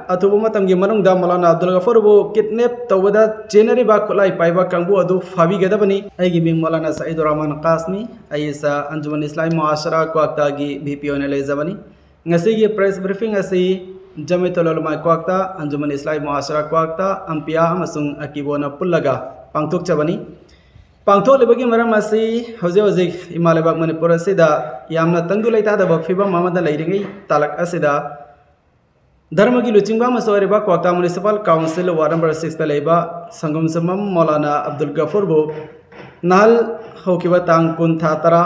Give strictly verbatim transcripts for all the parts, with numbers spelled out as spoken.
ꯑꯊꯨꯕ ꯃꯇꯝꯒꯤ ꯃꯅꯨꯡꯗ ꯃꯧꯂꯥꯅꯥ ꯑꯕꯗꯨꯜ ꯒꯐꯨꯔꯕꯨ ꯀꯤꯗꯅꯦꯞ ꯇꯧꯕꯗ ꯆꯦꯟꯅꯔꯤꯕ ꯈꯨꯠꯂꯥꯏ ꯄꯥꯏꯕ ꯀꯥꯡꯕꯨ ꯑꯗꯨ ꯐꯥꯕꯤꯒꯗꯕꯅꯤ꯫ ꯑꯩꯒꯤ ꯃꯤꯡ ꯃꯧꯂꯥꯅꯥ ꯁꯌꯤꯗꯨꯔ ꯔꯍꯃꯥꯟ ꯀꯥꯁꯃꯤ꯫ ꯑꯩ ꯏꯁꯥ ꯑꯟꯖꯨꯃꯟ ꯏꯁꯂꯥꯃꯤ ꯃꯨꯍꯥꯁꯔꯥ ꯀ꯭ꯋꯥꯛꯇꯥꯒꯤ ꯚꯤ ꯄꯤ ꯑꯣꯏꯅ ꯂꯩꯖꯕꯅꯤ꯫ ꯉꯁꯤꯒꯤ ꯄ꯭ꯔꯦꯁ ꯕ꯭ꯔꯤꯐꯤꯡ ꯑꯁꯤ ꯖꯃꯤꯌꯥꯇꯨꯜ ꯎꯂꯃꯥ ꯀ꯭ꯋꯥꯛꯇꯥ, ꯑꯟꯖꯨꯃꯟ ꯏꯁꯂꯥꯃꯤ ꯃꯨꯍꯥꯁꯔꯥ ꯀ꯭ꯋꯥꯛꯇꯥ, ꯑꯝꯄꯤꯌꯥ ꯑꯃꯁꯨꯡ ꯑꯀꯤꯕꯣꯅ ꯄꯨꯜꯂꯒ ꯄꯥꯡꯊꯣꯛꯆꯕꯅꯤ꯫ ꯄꯥꯡꯊꯣꯛꯂꯤꯕꯒꯤ ꯃꯔꯝ ꯑꯁꯤ ꯍꯧꯖꯤꯛ ꯍꯧꯖꯤꯛ ꯏꯃꯥ ꯂꯩꯕꯥꯛ ꯃꯅꯤꯄꯨꯔ ꯑꯁꯤꯗ ꯌꯥꯝꯅ ꯇꯪꯗꯨ ꯂꯩꯇꯥꯗꯕ ꯐꯤꯕꯝ ꯑꯃꯗ ꯂꯩꯔꯤꯉꯩ ꯇꯥꯂꯛ ꯑꯁꯤꯗ ꯙꯔꯃꯒꯤ ꯂꯨꯆꯤꯡꯕ ꯑꯃꯁꯨ ꯑꯣꯏꯔꯤꯕ ꯀ꯭ꯋꯥꯛꯇꯥ ꯃ꯭ꯌꯨꯅꯤꯁꯤꯄꯥꯜ ꯀꯥꯎꯟꯁꯤꯜ ꯋꯥꯔꯗ ꯅꯝꯕꯔ ꯁꯤꯛꯁꯇ ꯂꯩꯕ ꯁꯪꯒꯣꯝ ꯁꯨꯝꯕꯝ ꯃꯧꯂꯥꯅꯥ ꯑꯕꯗꯨꯜ ꯒꯐꯨꯔꯕꯨ ꯅꯍꯥꯜ ꯍꯧꯈꯤꯕ ꯇꯥꯡ ꯀꯨꯟ ꯊꯥ ꯇꯔꯥ,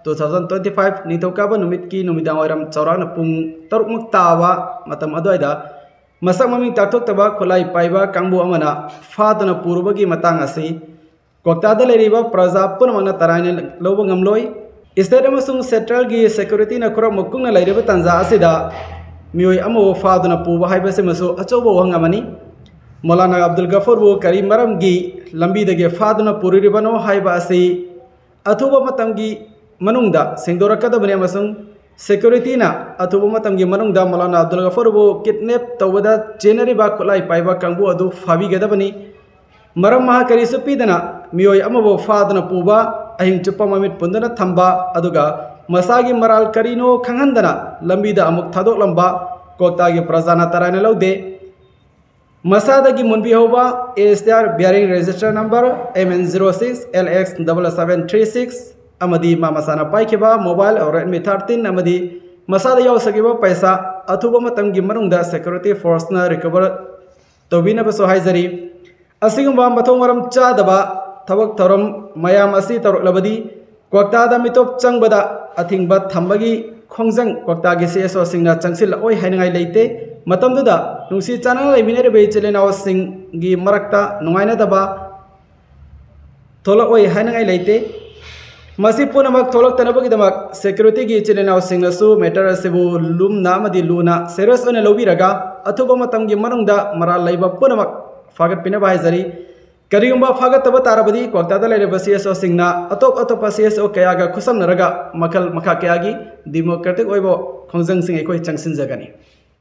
two thousand twenty five, ꯅꯤꯡꯊꯧꯀꯥꯕ ꯅꯨꯃꯤꯠꯀꯤ ꯅꯨꯃꯤꯗꯥꯡ ꯋꯥꯏꯔꯝ ꯆꯥꯎꯔꯥꯛꯅ ꯄꯨꯡ ꯇꯔꯨꯛꯃꯨꯛ ꯇꯥꯕ ꯃꯇꯝ ꯑꯗꯨꯋꯥꯏꯗ ꯃꯁꯛ ꯃꯃꯤꯡ ꯇꯥꯛꯊꯣꯛꯇꯕ ꯈꯨꯠꯂꯥꯏ ꯄꯥꯏꯕ ꯀꯥꯡꯕꯨ ꯑꯃꯅ ꯐꯥꯗꯨꯅ ꯄꯨꯔꯨꯕꯒꯤ ꯃꯇꯥꯡ ꯑꯁꯤ ꯀ꯭ꯋꯥꯛꯇꯥꯗ ꯂꯩꯔꯤꯕ ꯄ꯭ꯔꯖꯥ ꯄꯨꯝꯅꯃꯛꯅ ꯇꯔꯥꯏꯅ ꯂꯧꯕ ꯉꯝꯂꯣꯏ꯫ ꯏꯁꯇꯦꯠ ꯑꯃꯁꯨꯡ ꯁꯦꯟꯇ꯭ꯔꯦꯜꯒꯤ ꯁꯦꯀ꯭ꯌꯨꯔꯤꯇꯤꯅ ꯈꯨꯔꯞ ꯃꯨꯛ ꯀꯨꯡꯅ ꯂꯩꯔꯤꯕ ꯇꯥꯟꯖꯥ ꯑꯁꯤꯗ ꯃꯤꯑꯣꯏ ꯑꯃꯕꯨ ꯐꯥꯗꯨꯅ ꯄꯨꯕ ꯍꯥꯏꯕꯁꯤꯃꯁꯨ ꯑꯆꯧꯕ ꯋꯥꯍꯪ ꯑꯃꯅꯤ꯫ ꯃꯧꯂꯥꯅꯥ ꯑꯕꯗꯨꯜ ꯒꯐꯨꯔꯕꯨ ꯀꯔꯤ ꯃꯔꯝꯒꯤ ꯂꯝꯕꯤꯗꯒꯤ ꯐꯥꯗꯨꯅ ꯄꯨꯔꯤꯕꯅꯣ ꯍꯥꯏꯕ ꯑꯁꯤ ꯑꯊꯨꯕ ꯃꯇꯝꯒꯤ ꯃꯅꯨꯡꯗ ꯁꯦꯡꯗꯣꯔꯛꯀꯗꯕꯅꯤ ꯑꯃꯁꯨꯡ ꯁꯦꯀ꯭ꯌꯨꯔꯤꯇꯤꯅ ꯑꯊꯨꯕ ꯃꯇꯝꯒꯤ ꯃꯅꯨꯡꯗ ꯃꯧꯂꯥꯅꯥ ꯑꯕꯗꯨꯜ ꯒꯐꯨꯔꯕꯨ ꯀꯤꯗꯅꯦꯞ ꯇꯧꯕꯗ ꯆꯦꯟꯅꯔꯤꯕ ꯈꯨꯠꯂꯥꯏ ꯄꯥꯏꯕ ꯀꯥꯡꯕꯨ ꯑꯗꯨ ꯐꯥꯕꯤꯒꯗꯕꯅꯤ꯫ ꯃꯔꯝ ꯃꯍꯥ ꯀꯔꯤꯁꯨ ꯄꯤꯗꯅ ꯃꯤꯑꯣꯏ ꯑꯃꯕꯨ ꯐꯥꯗꯨꯅ ꯄꯨꯕ, ꯑꯍꯤꯡ ꯆꯨꯞꯄ ꯃꯃꯤꯠ ꯄꯨꯟꯗꯨꯅ ꯊꯝꯕ, ꯑꯗꯨꯒ ꯃꯁꯥꯒꯤ ꯃꯔꯥꯜ ꯀꯔꯤꯅꯣ ꯈꯪꯍꯟꯗꯅ ꯂꯝꯕꯤꯗ ꯑꯃꯨꯛ ꯊꯥꯗꯣꯛꯂꯝꯕ ꯀ꯭ꯋꯥꯛꯇꯥꯒꯤ ꯄ꯭ꯔꯖꯥꯅ ꯇꯔꯥꯏꯅ ꯂꯧꯗꯦ꯫ ꯃꯁꯥꯗꯒꯤ ꯃꯨꯟꯕꯤꯍꯧꯕ ASTR bearing register number MN zero six LX double seven three six ꯑꯃꯗꯤ ꯃꯥ ꯃꯁꯥꯅ ꯄꯥꯏꯈꯤꯕ mobile Redmi thirteen ꯑꯃꯗꯤ ꯃꯁꯥꯗ ꯌꯥꯎꯖꯈꯤꯕ ꯄꯩꯁꯥ ꯑꯊꯨꯕ ꯃꯇꯝꯒꯤ ꯃꯅꯨꯡꯗ security forceꯅ recover ꯇꯧꯕꯤꯅꯕꯁꯨ ꯍꯥꯏꯖꯔꯤ꯫ ꯑꯁꯤꯒꯨꯝꯕ ꯃꯊꯣꯡ ꯃꯔꯝ ꯆꯥꯗꯕ ꯊꯕꯛ ꯊꯧꯔꯝ ꯃꯌꯥꯝ ꯑꯁꯤ ꯇꯧꯔꯛꯂꯕꯗꯤ ꯀ꯭ꯋꯥꯛꯇꯥꯗ ꯃꯤꯇꯣꯞ ꯆꯪꯕꯗ ꯑꯊꯤꯡꯕ ꯊꯝꯕꯒꯤ ꯈꯣꯡꯖꯪ ꯀ꯭ꯋꯥꯛꯇꯥꯒꯤ CSOꯁꯤꯡꯅ ꯆꯪꯁꯤꯜꯂꯛꯑꯣꯏ ꯍꯥꯏꯅꯤꯡꯉꯥꯏ ꯂꯩꯇꯦ꯫ ꯃꯇꯝꯗꯨꯗ ꯅꯨꯡꯁꯤ ꯆꯥꯟꯅꯅ ꯂꯩꯃꯤꯟꯅꯔꯤꯕ ꯏꯆꯤꯜ ꯏꯅꯥꯎꯁꯤꯡꯒꯤ ꯃꯔꯛꯇ ꯅꯨꯡꯉꯥꯏꯅꯗꯕ ꯊꯣꯛꯂꯛꯑꯣꯏ ꯍꯥꯏꯅꯤꯡꯉꯥꯏ ꯂꯩꯇꯦ꯫ ꯃꯁꯤ ꯄꯨꯝꯅꯃꯛ ꯊꯣꯛꯂꯛꯇꯅꯕꯒꯤꯗꯃꯛ securityꯒꯤ ꯏꯆꯤꯜ ꯏꯅꯥꯎꯁꯤꯡꯅꯁꯨ matter ꯑꯁꯤꯕꯨ ꯂꯨꯝꯅ ꯑꯃꯗꯤ ꯂꯨꯅ serious ꯑꯣꯏꯅ ꯂꯧꯕꯤꯔꯒ ꯑꯊꯨꯕ ꯃꯇꯝꯒꯤ ꯃꯅꯨꯡꯗ ꯃꯔꯥꯜ ꯂꯩꯕ ꯄꯨꯝꯅꯃꯛ ꯐꯥꯒꯠꯄꯤꯅꯕ ꯍꯥꯏꯖꯔꯤ꯫ ꯀꯔꯤꯒꯨꯝꯕ ꯐꯥꯒꯠꯇꯕ ꯇꯥꯔꯕꯗꯤ ꯀ꯭ꯋꯥꯛꯇꯥꯗ ꯂꯩꯔꯤꯕ CSOꯁꯤꯡꯅ ꯑꯇꯣꯞ ꯑꯇꯣꯞꯄ CSO ꯀꯌꯥꯒ ꯈꯨꯠꯁꯝꯅꯔꯒ ꯃꯈꯜ ꯃꯈꯥ ꯀꯌꯥꯒꯤ democratic ꯑꯣꯏꯕ ꯈꯣꯡꯖꯪꯁꯤꯡ ꯑꯩꯈꯣꯏ ꯆꯪꯁꯤꯟꯖꯒꯅꯤ꯫